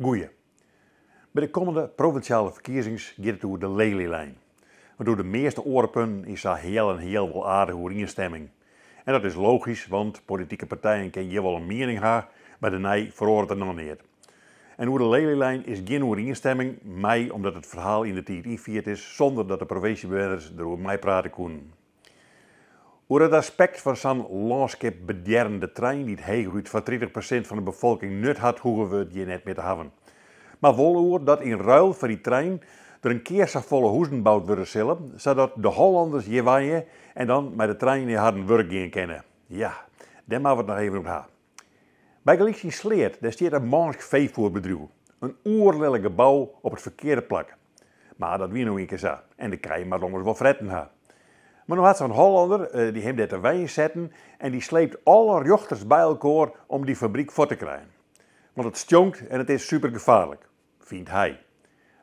Goeie. By de kommende provinsjale ferkiezings giet it oer de Lelylijn. Want oer de measte oare punten is sa heal en heal wol aardich oerienstemming. En dat is logysk, want politike partijen kinne hjir wol in miening ha, mar dêrnei feroaret der noch neat. En oer de Lelylijn is gjin oerienstemming, mei omdat it ferhaal yn de tiid ynfierd is sûnder dat de provinsjebewenners deroer meiprate koenen. Oer it aspekt fan sa'n lânskipbedjerrende trein dy't heechút foar 30% fan de befolking nut hat, hoege we it hjir net mear te hawwen. Mar wol oer dat yn ruil foar dy trein der in kear safolle huzen boud wurde sille, sadat de Hollanders hjir wenje en dan mei de trein nei harren wurk gean kinne. Ja, dêr moatte we it noch even oer ha. Bygelyks yn Sleat, dêr stiet in mânsk feefoerbedriuw. In oerlillik gebou op it ferkearde plak. Mar dat wie no ien kear sa en de kij moatte ommers wol fretten ha. Mar no hat sa'n Hollander dy him dêr te wenjen setten en dy sleept alle rjochters by elkoar om dy fabryk fuort te krijen. Want it stjonkt en it is supergefaarlik, fynt hy.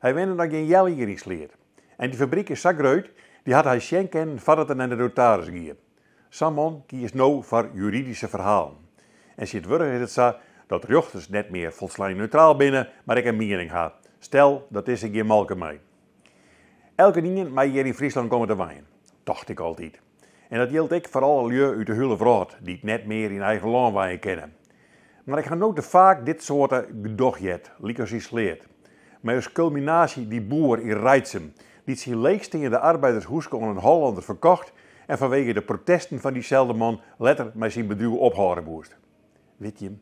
Hy wennet noch gjin healjier yn Sleat. En dy fabryk is sa grut, dy hat hy sjen kinnen foardat er nei de notaris gie. Sa'n man kiest no foar juridyske ferhalen. En tsjintwurdich is it sa dat rjochters net mear folslein neutraal binne, mar ek in miening ha. Stel, dat dizze gjin molke mei. Elkenien mei hjir yn Fryslân komme te wenjen, tocht ik altyd. En dat jildt ek foar alle lju út de hiele wrâld dy't net mear yn eigen lân wenje kinne. Mar ik ha no te faak dit soarte gedoch heard, lykas yn Sleat. Mei as kulminaasje dy boer yn Reitsum, dy't syn leechsteande arbeidershúske oan in Hollander ferkocht en fanwege de protesten fan dyselde man letter mei syn bedriuw ophâlde moast. Wit jim,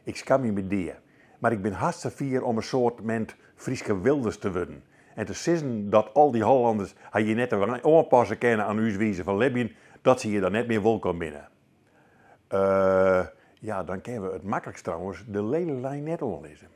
ik skamje my dea, mar ik bin hast safier om in soartemint Fryske Wilders te wurden en te sizzen dat al dy Hollanders har hjir net oanpasse kinne oan ús wize fan libjen, dat se hjir dan net mear wolkom binne. Uh, ja, dan kinne we it maklikst trouwens de Lelylijn net oanlizze.